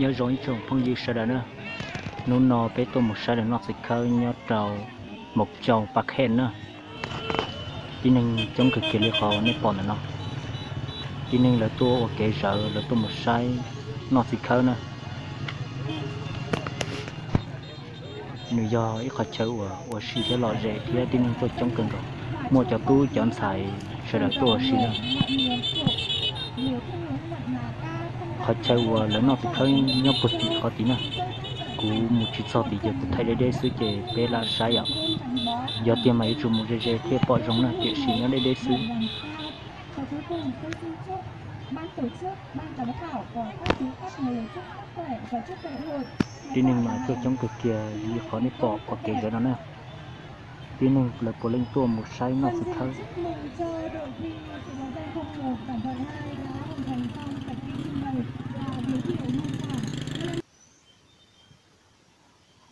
Nyob zoo ib tsoom phooj ywg sawv daws na, hnub no peb tuaj mus saib lawv noj txiv khawb nyob rau Mộc Châu, Park Hang na. Tib neeg coob kawg kiag li qhov nej pom ntawm no. Tib neeg lawv tuaj ua kev zawv, lawv tuaj mus saib noj txiv khawb na. Nws yog ib qhov chaw uas ua si thiab lom zem thiab tib neeg tuaj coob kawg nkaus, muaj cov tub cov ntxhais sawv daws tuaj ua si na. Qhov chaw uas lawv noj txiv khawb nyob puag tim qhov tid na. Kuv mus tsis txog tid ces kuv thaij deb deb xwb ces peb lam saib yom. Yog tiag mas yuav tsum mus ze ze thiaj pom zoo na, tiam sis nyob deb deb xwb. Tib neeg mas tuaj coob kawg kiag li qhov nej pom ua kev zawv no na. Tib neeg lawv puav leej tuaj mus saib noj txiv khawb.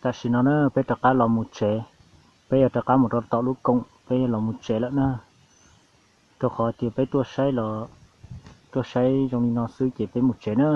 Tam sim no na peb rov qab los mus tsev, peb yuav rov qab mus rau tom lub koom, peb yuav los mus tsev lawm na. Rau qhov tias peb tuaj saib los, tuaj saib zoo li no xwb ces peb mus tsev na.